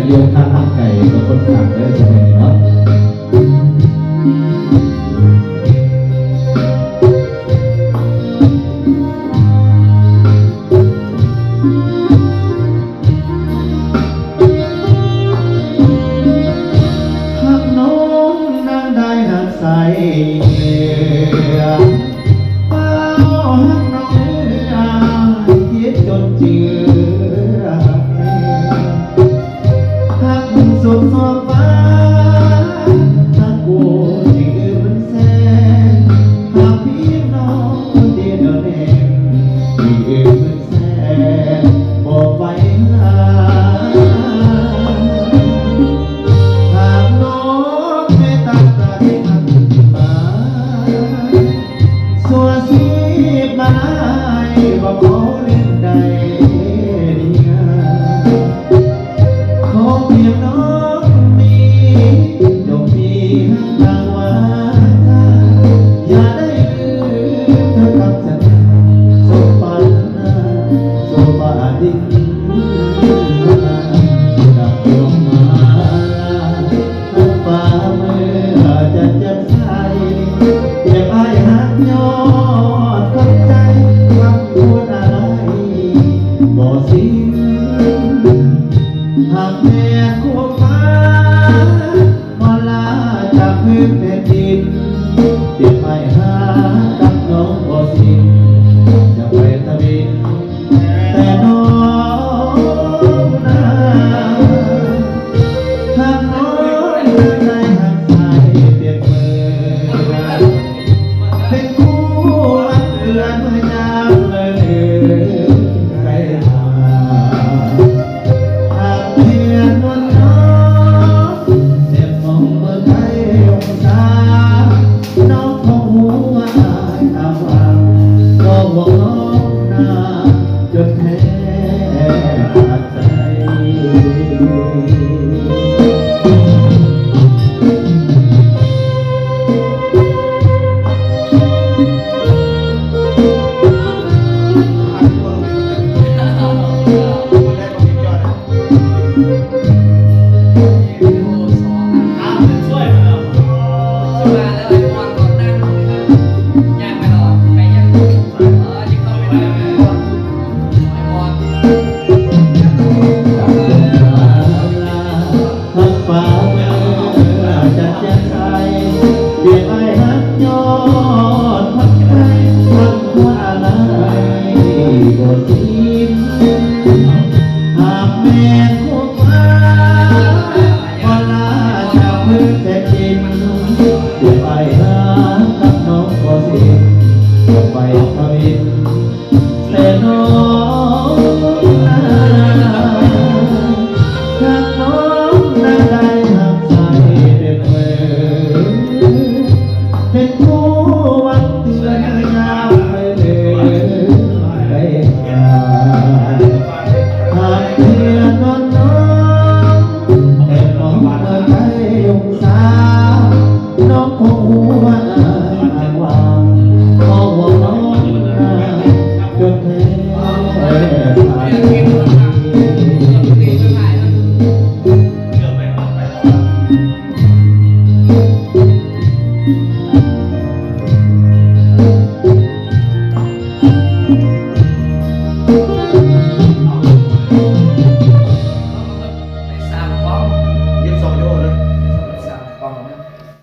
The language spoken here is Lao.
ຢູ່ທາງໄກກໍຄົນຂ້າງເດີ ສະໄໝນີ້ເນາະ. ຮັກນ້ອງນາງໄດ້ຮັກໃສ ເອີ ເວົ້າຮັກນ້ອງເອີ ຄິດຈົນເຈື່ອ ຮັກສຸດຊອກຟ້າ ຮັກກູທີ່ອື່ນແສນ ຫາກພຽງນ້ອງຄົນດຽວແນ່ນ ທີ່ອື່ນແສນບໍ່ໄປຫາ ຫາກນ້ອງແມ່ນຕາຕາທີ່ຮັກມາ ຊົ່ວຊີວິດມາໄດ້ ບໍ່ຂໍເລື່ອງໃດດີງາມ ຂໍພຽງນ້ອງມີ ຈົ່ງມີຮັກນາງວາຈາ ຢ່າໄດ້ລືມເທີກັບສັນຍາ ສົບປານາ ສົບປາດິນ ດອກມາລາ ຟ້າເມື່ອຈະແຈ່ມໃສ ເປັນອ້າຍຮັກຍອດຂອບໃຈ ຄຳຄວນອາໄລບໍ່ສິ້ນ ຫາກແມ່ນຄູ່ຟ້າ ມາລາຈາກພື້ນແຜ່ນດິນ ເປັນອ້າຍຮັກກັບນ້ອງບໍ່ສິ້ນ ຈະໄປທະວິນ ແຕ່ນ້ອງນາ ຫາກນ້ອງນາໄດ້ຮັກໃຊ້ປຽບເໝືອນ ເປັນຄູ່ວັນເດືອນເມື່ອຍາມເລີນໄກຫາ ຫາກແມ່ນນວນນ້ອງ ແນມມອງເບິ່ງໄກອົງສາ ນ້ອງກໍຮູ້ວ່າອ້າຍຕາຫວານ ກໍຫວງນ້ອງນາ ຈົນແທບຂາດໃຈ. ຮັກຟ້າເມື່ອຈະແຈ່ມໃສ ປຽບອ້າຍຮັກຍອດຂອບໃຈ ຄຳຄວນອາໄລບໍ່ສິ້ນ ຫາກແມ່ນຄູ່ຟ້າ ມາລາຈາກພື້ນແຜ່ນດິນ ປຽບອ້າຍຮັກກັບນ້ອງບໍ່ສິ້ນ ຈະໄປທະວິນ ແຕ່ນ້ອງນາ ຫາກນ້ອງນາໄດ້ຮັກໃຊ້ເປັນເໝືອນ ເປັນຄູ່ວັນເດືອນຍາມໄປເດີນໄປຫາ ຫາກເທື່ອນອນນ້ອງ ແອບມອງເມື່ອໄກອົງສາ ນ້ອງກໍຮູ້ວ່າອ້າຍຫາກຫວັງ ເພາະວ່ານ້ອງນາຈົນແທ້ຂາດໃຈ.